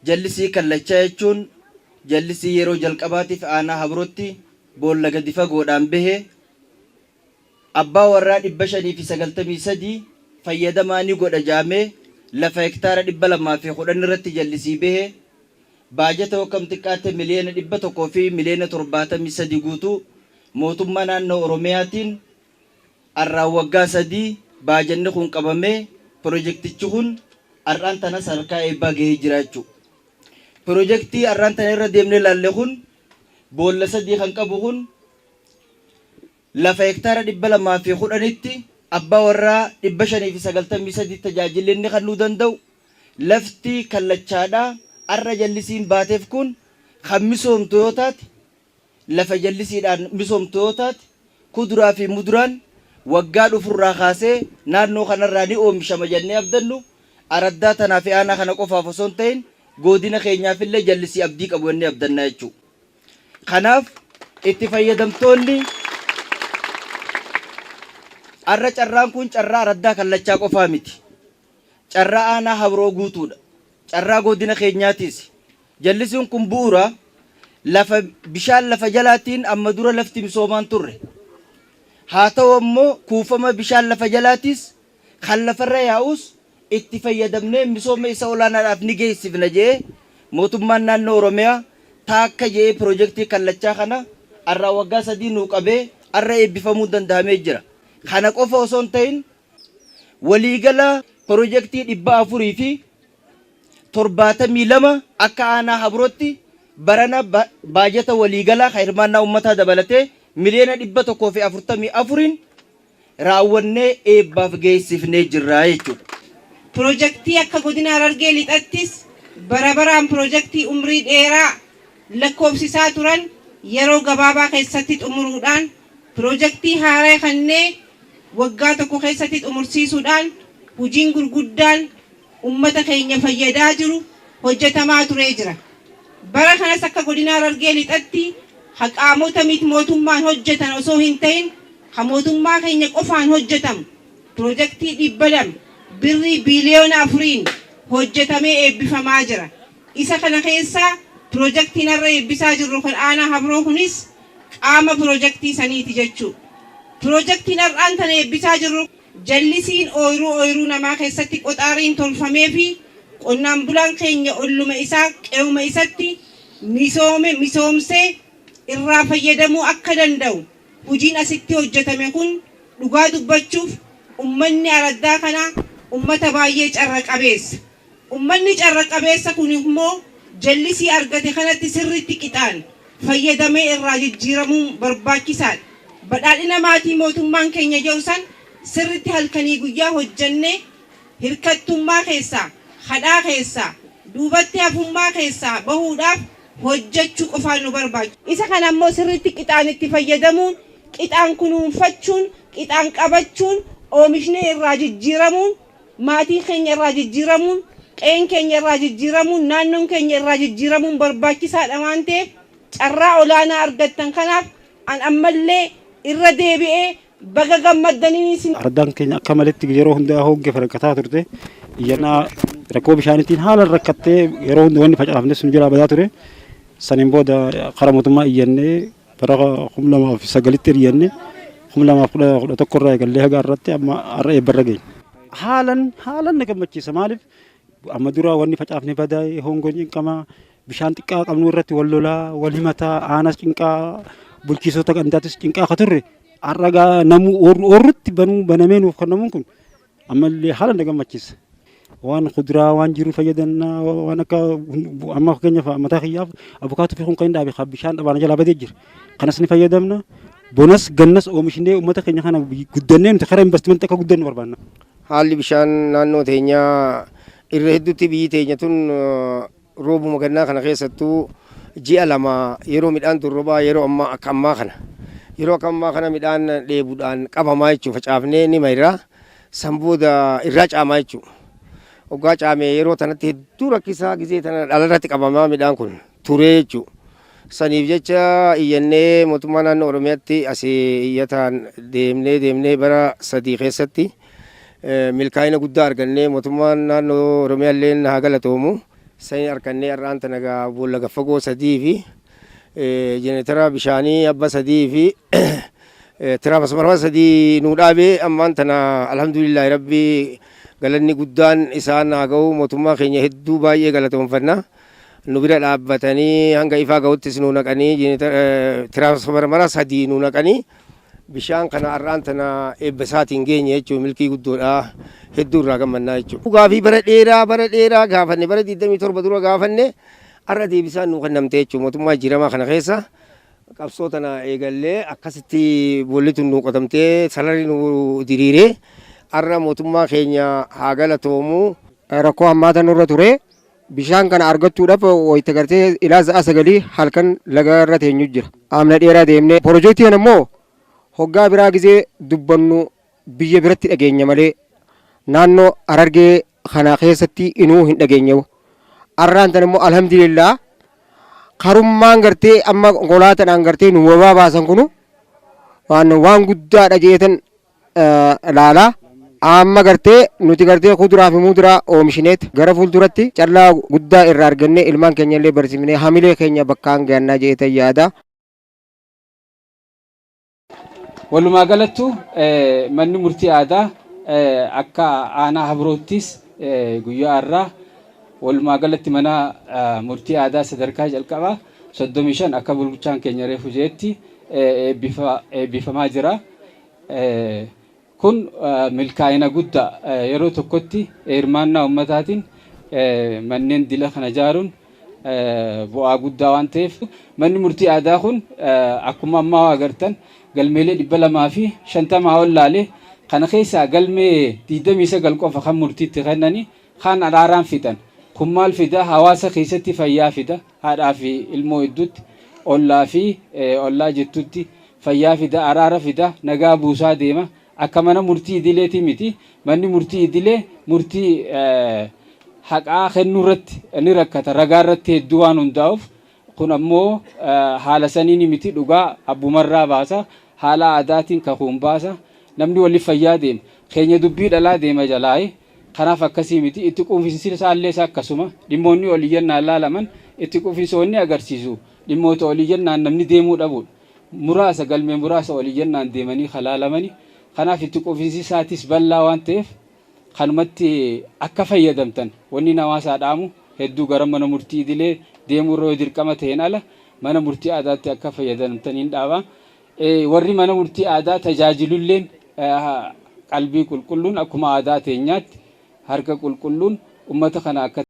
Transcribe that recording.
Jallisii Kallachaa jechuun jallisii yeroo jalqabaatiif aanaa Habrootti boolla gadi fagoodhaan bahe abbaa warraa 593 fayyadamaa ni godha ja'amee lafa hektaara 210 irratti jallisii bahe baajata yoo akkam xiqqaate miliyoona 100 fi miliyoona 73 guutuu mootummaa naannoo Oromiyaatiin arraan waggaa 3 baajanni kun qabamee pirojektichi kun ar'aan tana sadarkaa eebbaa gahee jira jechuudha. Pirojektii ar'aan tana irra deemnee ilaalle kun boolla 3 kan qabu kun lafa hektaara 210tti abbaa warraa 593 tajaajilli inni kennuu danda'u lafti kallachaadhaa arra jallisiin baateef kun kan misoomtu yoo taate, lafa jallisiidhaan misoomtu yoo taate, kuduraa fi muduraan waggaa dhufurraa kaasee naannoo kanarraa ni oomishama jennee abdannu araddaa tanaa fi aanaa kana qofaaf osoo hin ta'in goodina keenyaafillee jallisii abdii qabu jennee abdannaa jechuudha. Kanaaf itti fayyadamtoonni arra carraan kun carraa araddaa kallachaa qofaa miti. Carraa aanaa Habroo guutuudha. Carraa godina keenyaatiis. Jallisiin kun bu'uura lafa bishaan lafa jalaatiin amma dura lafti misoomaan turre. Haa ta'u ammoo kuufama bishaan lafa jalaatiis kan lafarra yaa'us itti fayyadamnee misooma isa olaanaadhaaf ni geessifna je'ee mootummaan naannoo Oromiyaa taakka je'ee pirojektii kallachaa kana arraa waggaa 3 nuu qabee arra eebbifamuun danda'amee jira. Kana qofa osoo hin ta'in waliigala pirojektii 472 akka aanaa Habrootti barana baajata waliigalaa kan hirmaannaa uummataa dabalatee miliyoona 144n raawwannee eebbaaf geessifnee jirra jechuudha. Pirojektii akka Godina Harargee Lixattis bara baraan pirojektii umrii dheeraa lakkoofsisaa turan yeroo gabaabaa keessatti xumuruudhaan pirojektii haaraya kannee waggaa tokko keessatti xumursiisuudhaan hujiin gurguddaan ummata keenya fayyadaa jiru hojjetamaa turee jira. Bara kanas akka Godina Harargee Lixatti ha qaamota mit-mootummaan hojjetan osoo hin ta'in ha mootummaa keenya qofaan hojjetamu pirojektii 200 birrii biiliyoona 4n hojjetamee eebbifamaa jira. Isa kana keessaa pirojektiin har'a eebbisaa jirru kan Aanaa Habroo kunis qaama pirojektii saniiti jechuudha. Pirojektiin har'aan tana eebbisaa jirru Jallisiin ooyruu ooyruu namaa keessatti qoxaariin tolfameefii qonnaan bulaan keenya olluma isaa, qe'uma isatti misoome, misoomsee irraa fayyadamuu akka danda'u hujiin asitti hojjatame kun dhugaa dubbachuuf ummanni araddaa kanaa ummata baay'ee carra qabeessa. Ummanni carra qabeessa kun immoo jallisii argate kanatti sirriitti qixaan fayyadamee irraa jijjiiramuun barbaachisaadha. Badhaadhina maatii mootummaan keenya jedhu san sirriitti halkanii guyyaa hojjannee hirkattummaa keessaa, kadhaa keessaa, duubatti hafummaa keessaa bahuudhaaf hojjachuu qofaan nu barbaachisa. Isa kana immoo sirriitti qixaan itti fayyadamuun, qixaan kunuunfachuun, qixaan qabachuun, oomishnee irraa jijjiiramuun, maatiin keenya irraa jijjiiramuun, qe'een keenya irraa jijjiiramuun, naannoon keenya irraa jijjiiramuun barbaachisaadha waan ta'eef carraa olaanaa argattan kanaaf an ammallee irra deebi'ee baga gammaddaniin isin Araddaan keenya akka maletti yeroo hundaa hongee rakkataa turte. Iyyannaa rakkoo bishaaniitiin haala rakkattee yeroo hunda wanni facaafne sun jalaa badaa ture. Saniin booda karaa mootummaa iyyannee bara 2009tti iyyanne, 2011 irraa eegallee haga irratti amma har'a eebbarra geenye. Haalan haalan na gammachiisa, maaliif amma dura wanni facaafne badaa, hongoon cinqamaa, bishaan xiqqaa qabnu irratti wal lolaa, wal himataa, aanas cinqaa, bulchiisota gandaatis cinqaa akka turre, har'a gaa namuu oorrutti banuu banamee nuuf kennamuun kun ammallee haala na gammachiisa. Waan kuduraa waan jiru fayyadannaa, waan akka amma fakkeenyaaf mataa kiyyaaf abukaatoo fi kun kan hin dhaabe kan bishaan dhabaan jalaa badee jira. Kanas ni fayyadamna. Bonas gannas oomishnee uummata keenya kana guddannee nuti karaa investimentii akka guddannu barbaanna. Haalli bishaan naannoo teenyaa irra hedduutti biyyi teenya tun roobuma gannaa kana keessattuu ji'a 2 yeroo midhaan dorrobaa, yeroo ammaa akka ammaa kana, yeroo akka ammaa kana midhaan dheebuudhaan qabamaa jechuudha. Facaafnee ni mayra, san booda irraa caamaa jechuudha. Hoggaa caame yeroo tanatti hedduu rakkisaa, gizee tana dhalarratti qabamaa midhaan kun turee jechuudha. Saniif jecha iyyannee mootummaa naannoo Oromiyaatti asii iyyataan deemnee deemnee bara 3 keessatti milkaa'ina guddaa argannee mootummaan naannoo Oromiyaa illeen haa galatoomu. Saniin argannee har'aan tana egaa boolla gaffagoo 3 fi jeneretara bishaanii abba 3 fi tiraansfoormara 3 nuu dhaabee ammaan tana alhamdulillaahi rabbi galanni guddaan isaan haa ga'u mootummaa keenya hedduu baay'ee galatoomfanna. Nu bira dhaabbatanii hanga ifaa ga'uttis nu naqanii tiraansfoormara 3 nu naqanii bishaan kana har'aan tana eebba isaatiin geenye jechuun milkii guddoodha hedduu irraa gammannaa jechuudha. Gaafii bara dheeraa bara dheeraa gaafanne bara 27 dura gaafanne har'a deebisaan nuu kennamte jechuudha mootummaa jijjiiramaa kana keessa qabsoo tana eegallee akkasitti boolli tun nuu qotamtee sararri nuu diriiree har'a mootummaa keenya haa galatoomu. Rakkoo hammaata nurra ture. Bishaan kana argachuudhaaf wayita gartee ilaa sa'a 9 halkan laga irra teenyu jira. Amna dheeraa deemnee piroojeektii kana immoo hoggaa biraa gizee dubbannu biyya biratti dhageenya malee naannoo Harargee kana keessatti inuu hin dhageenye. Arraan tan immoo alhamdulillah karummaan gartee amma konkolaataadhaan gartee nu wabaa baasan kunu waan guddaadha jeetan laala. Amma gartee nuti gartee kuduraa fi muduraa oomishineet gara fuulduratti callaa guddaa irraa argannee ilmaan keenya illee barsiifnee hamilee keenya bakkaan gahannaa jeetan yaada. Walumaa galattu manni murtii aadaa akka aanaa Habroottis guyyaa har'aa walumaa galatti mana murtii aadaa sadarkaa jalqabaa 35 akka bulchaan keenya reefu jeetti eebbifamaa jira. Kun milkaa'ina guddaa yeroo tokkotti hirmaannaa ummataatiin manneen dila kana ijaaruun bu'aa guddaa waan ta'eef manni murtii aadaa kun akkuma ammaa agartan galmeelee 250 ol laalee kana keessaa galmee 29 qofa kan murtiitti kennanii kaan araaraan fixan. Kun maal fida? Hawaasa keessatti fayyaa fida. Haadhaa fi ilmoo gidduutti, ollaa fi ollaa jidduutti fayyaa fida, araara fida, nagaa buusaa deema. Akka mana murtii idileetii miti. Manni murtii idilee murtii haqaa kennuu irratti ni rakkata. Ragaa irratti hedduu waan hundaa'uuf kun ammoo haala saniin miti dhugaa abbumarraa baasa. Haala aadaatiin kakuun baasa. Namni waliif fayyaa deema. Keenya dubbii dhalaa deema jalaayi. Kanaaf akkasii miti. Itti quufinsi isaallee isa akkasuma. Dhimmoonni ol iyyannaan laalaman itti quufinsa wanni agarsiisu dhimmoota ol iyyannaan namni deemuu dhabuudha. Muraasa galmee muraasa ol iyyannaan deemanii kan laalamani. Kanaaf itti quufinsi isaatis bal'aa waan ta'eef kanumatti akka fayyadamtan wanni hawaasaa dhaamu hedduu gara mana murtii idilee deemuu irra yoo dirqama ta'een ala mana murtii aadaatti akka fayyadamtaniin dhaaba. Warri mana murtii aadaa tajaajilulleen qalbii qulqulluun akkuma aadaa teenyaatti harka qulqulluun ummata kana akka